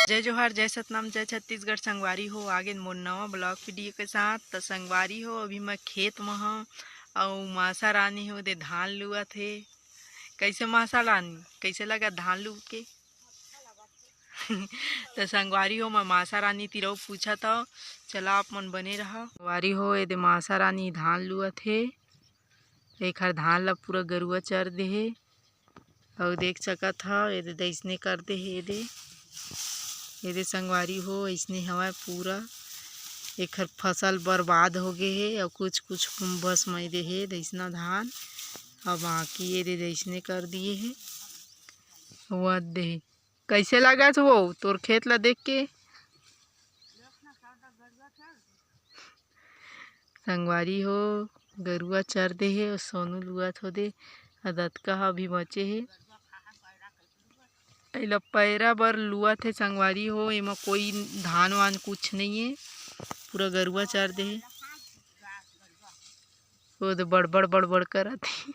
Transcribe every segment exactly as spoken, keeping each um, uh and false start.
जय जोहार, जय सतनाम, जय छत्तीसगढ़। संगवारी हो, आगे मोर नवा vlog video के साथ। त संगवारी हो, अभी मैं खेत म हंव अउ मासा रानी हो दे धान लुअत हे। कैसे मासा रानी, कैसे लगा धान लू के? त संगवारी हो, मैं मासा रानी तिरऊ पूछत हव, चला आप मन बने रहा। संगवारी हो, एदे मासा रानी धान लुअत हे, एखर धान ला पूरा गरुआ चर दे हे। अउ देख सकत हव, एदे दइसने कर दे हे, एदे, एदे संगवारी हो, अइसने हवय पूरा। एखर फसल बर्बाद हो गे हे, अउ कुछ कुछ बस मई दे हे, दइसना धान, अउ बाकी एदे दइसने कर दिए हे, वत दे हे। कैसे लागत वो तोर खेत ला देख के? संगवारी हो, गरुआ चर दे हे अउ सोनू लुअत हो दे, अउ दतका ह अभी बचे हे। एला पैरा बर लुअत हे संगवारी हो, एमा कोई धान वान कुछ नइ हे, पूरा गरुआ चर दे हे। वो दे बड़बड़ बड़बड़ करत हे।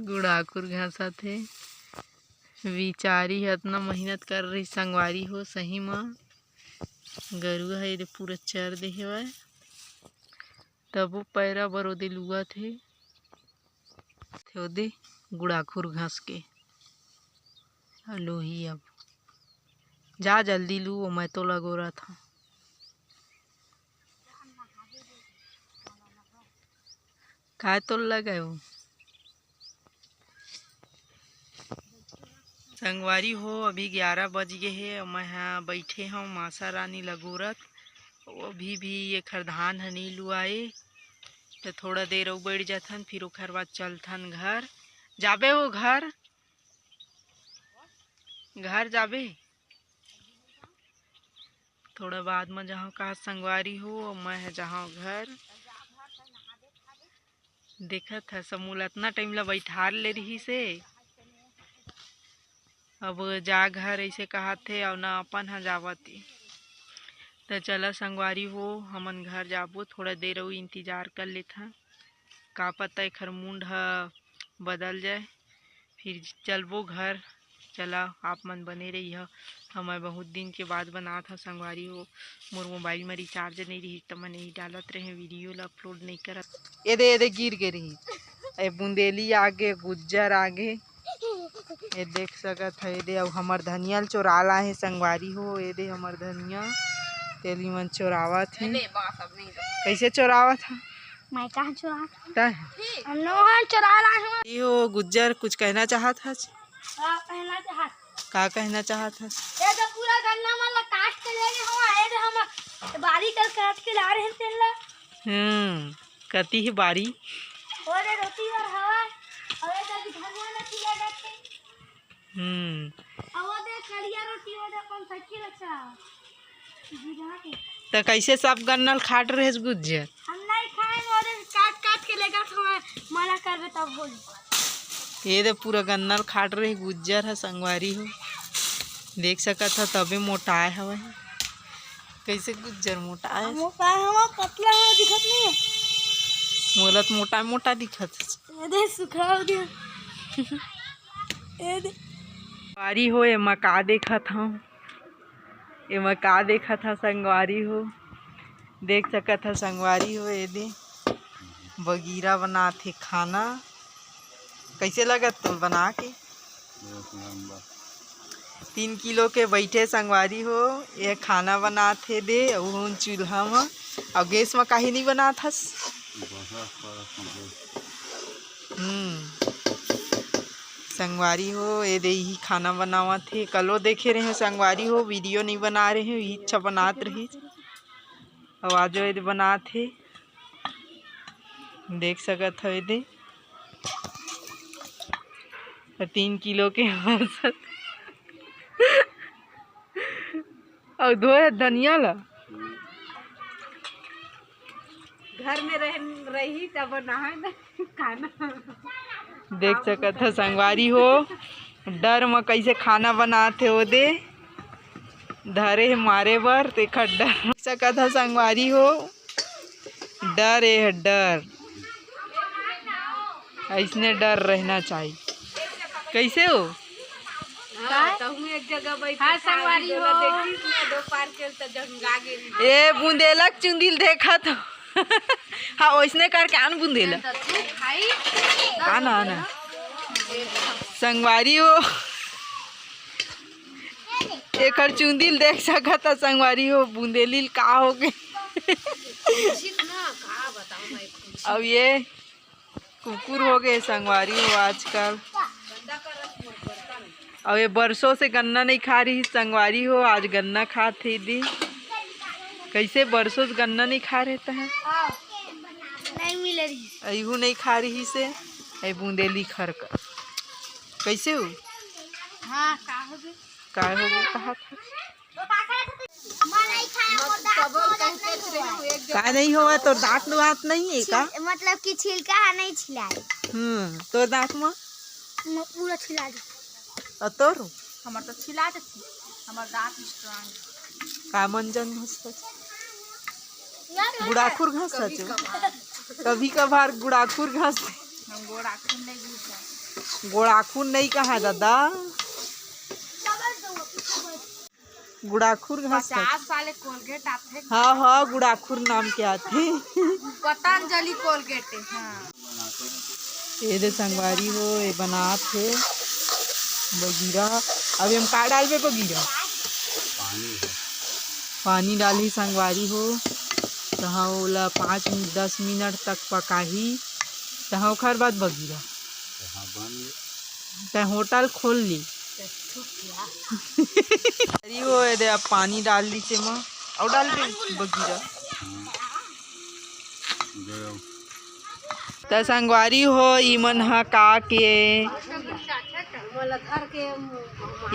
गुड़ाखुर घासत हे। बिचारी ह अतना मेहनत कर रही संगवारी हो, सही म गरुआ ह एदे पूरा चर दे हेवय, तबो पैरा बर ओदे लुअत हे। थे ओदे गुड़ाखुर घास के लोही अब जा जल्दी लू, ओ मैं तो लगोरत हूँ। काय तोर लगे हो? संगवारी हो, अभी ग्यारह बज गे हे अउ मैं ह बइठे हव मासा रानी लगोरत। अभी भी एखर धान ह नइ लुआए, त थोड़ा देर अउ बइठ जाथन, फिर ओखर बाद चलथन घर। जाबे हो घर? घर जाबे? थोड़ा बाद म जाहूँ का संगवारी हो, मैं ह जाहूँ घर। देखत ह समूह ल अतना टाइम ल बइठार ले रिहिस हे, अब जा घर अइसे कहत हे, अउ न अपन ह जावत हे। त चला संगवारी हो, हमन घर जाबो, थोड़ा देर अउ इंतजार कर लेथन, का पता एखर मूड ह बदल जाए। फिर चलबो घर। चला, आप मन बने रहिहा। हमर बहुत दिन के बाद बनात ह संगवारी हो। मोर मोबाइल म रिचार्ज नइ रिहिस त मैं नइ डालत रहें, वीडियो ल अपलोड नइ करत। एदे, एदे गिर गे रिहिस। ए बुंदेली आगे, गुज्जर आगे। ए देख सकत ह, एदे अउ हमर धनिया ल चोरा लाहे संगवारी हो। एदे हमर धनिया, तेली मन चोरावत हे। कइसे चोरावत ह? मैं कहाँ चोरावत हूँ? तैं? हम नोहन चोरा लाए हूँ। ई हो गुज्जर, कुछ कहना चाहत हस? का कहना चाहत? का कहना चाहत हस? ये तो पूरा गन्ना मन ला काट के ले गे हवा, ये तो हम बारी कर काट के ला रहे हैं तेन ला। हम्म, कती ही बारी? वो दे रोटी बर हवा, और ये तो अभी धनिया में खिला जाते। हम्म। अउ वो दे करिया रोटी, वो दे अपन साइकिल अच्छा। जीरा के। त कइसे सब गन्ना ल खाट रहेस गुज्जर? हम नहीं खाए, वो दे काट काट के लेगा, तो मैं मना करबे तब बोल। ये दे पूरा गन्ना ल खाट रहे गुज्जर ह संगवारी हो। देख सकत ह तबे मोटाए हवय। कइसे गुज्जर मोटाए? मोटाए हवय, पतला हवय, दिखत नहीं है। मोला त मोटा मोटा दिखत हे। ये दे सुखा हो गया। ए दे। संगवारी हो, एमा का देखत हव? एमा का देखत हव संगवारी हो? देख सकत हव संगवारी हो, ए दे बगीरा बनात हे खाना। कइसे लगत तोल बना के? एक नंबर। तीन किलो के बइठे संगवारी हो, ये खाना बनात हे दे, अउ चूल्हा म, अउ गैस म काहे नइ बनात हस? हम्म। संगवारी हो, ए दे इही खाना बनावत हे। कलो देखे रहे संगवारी हो, वीडियो नइ बना रहे, इही अच्छा बनात रही। अउ आजो ए दे बनात हे। देख सकत हव ए दे। तीन किलो के औसत। अउ धोए धनिया ला। घर में रह, रही तब नहाए न खाना। देख सकत ह संगवारी हो, डर म कइसे खाना बनात हे ओदे। धरे हे मारे बर, तेखर डर। देख सकत ह संगवारी हो, डर ए ह डर। अइसने डर रहना चाहिए। कइसे हो? हाँ, तहूँ एक जगह बैठ हाँ, के संगवारी हो। देखिस ना, दो पार के त जंगा गे रही। ए, बुंदेला के चुंदी ल देखत हो। हाँ, ओइसने करके आन बुंदेला। त तू खाई, आना, आना। संगवारी हो, एकर चुंदी ल देख सकत ह, संगवारी हो, बुंदेली ल का हो गे। कुछ ना, का बताऊं मैं, कुछ। अब ये कुकुर हो गए संगवारी हो आजकल। अब ये बरसों से गन्ना नहीं खा रही संगवारी हो, आज गन्ना खात हे दी। कैसे बरसों से गन्ना नहीं खा रहे त? नहीं मिल रही। अहू नहीं खा रही से, ए बुंदेली खर कर। कैसे हो? हाँ, का हो गए? का हो गए? कहा था? का नहीं होवय? तोर दांत वांत नहीं है का? छिल-, मतलब कि छिलका हा नहीं छिलाए। हम्म, तोर दांत म? म-, पूरा छिला दे। अउ तोर? हमर तो छिला देथे, हमर दांत strong है। का मंजन घसत? यार, गुड़ाखुर घसत कभी हो? कभार। कभी कभार गुड़ाखुर घसत। हम गोड़ाखुर नहीं घसत। गोड़ाखुर नहीं कहा दादा। गुड़ाखुर घास पचास साल कोलगेट आथे। हाँ, हाँ, गुड़ाखुर नाम के आथे। पतंजलि कोलगेट है, हाँ। ये दे संगवारी हो, ये बनात हे बगीरा। अब हम का डालबे बगीरा? पानी डालही संगवारी हो, तहाँ ओला पाँच मिनट, दस मिनट तक पकाही, तहाँ ओखर बाद बगीरा। तै होटल खोल ली। अरे वो ये दे, अब पानी डाल दी से माँ, और डाल दे बगीरा। त संगवारी हो, इमन ह का के,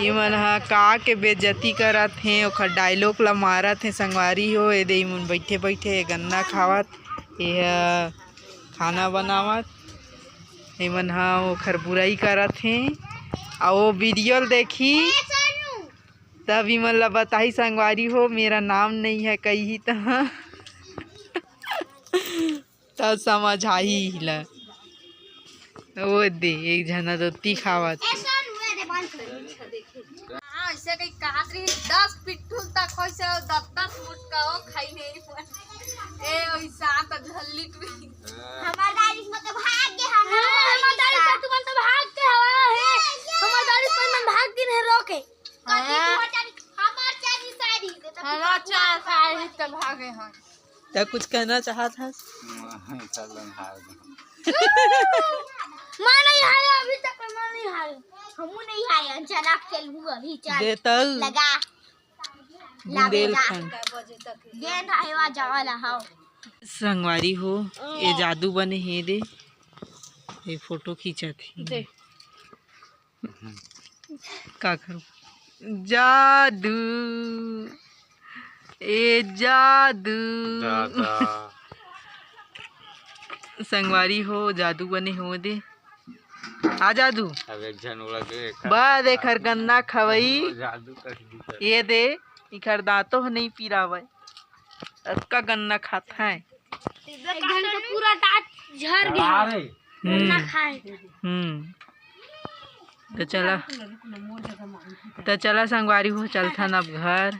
इमन ह का के बेइज्जती करत हे, ओखर dialogue ला मारत हे संगवारी हो। ये दे इमन बैठे बैठे गन्ना खावत, ये ह खाना बनावत। एमन ह ओखर बुराई करत हे, अउ वो video ल देखही, तब इमन ला बताही, "संगवारी हो, मेरा नाम नहीं है," कही त तब समझ आही इला। वो दे, एक झन ह रोटी खावत। हाँ, ऐसे कहीं कहत रही, दस पिट्ठू तक होइसे, दस दस मुटका हो खाई नहीं। ए, वही सात झल्ली टुई। हमार दादी से तो भाग के हम हाँ, हमार दादी से तुमन तो भाग के हवा है। हमार दादी से मन भाग दिन है रोके। कथी हाँ। हमार दादी, हमार चाची साड़ी दे तो हमार चार साड़ी तो भागे हैं। त कुछ कहना चाहत हस? मैं चलन हार गए। मैं नहीं हारे, अभी तक मैं नहीं हारे। हमू नहीं हारे, अचानक खेलबू अभी, चल। दे तल। लगा। बुंदेलखंड। गेंद आए वा जावा ला, हाव। संगवारी हो, ये जादू बने हे दे। ये फोटो खींचत हे। दे। का करूं? जादू, ए जादू। दादा। संगवारी हो, जादू बने हो दे। आ जादू। अब एक झन ओला दे, एकर बस, एकर गन्ना खवई। जादू कर दी। ये दे, इखर दांतों ह नहीं पिरावय। अतका गन्ना खात है। एक झन के पूरा दांत झर गया। अरे। गन्ना हम्म। खाए। हम्म। त चला, त चला संगवारी हो, चलथन अब घर।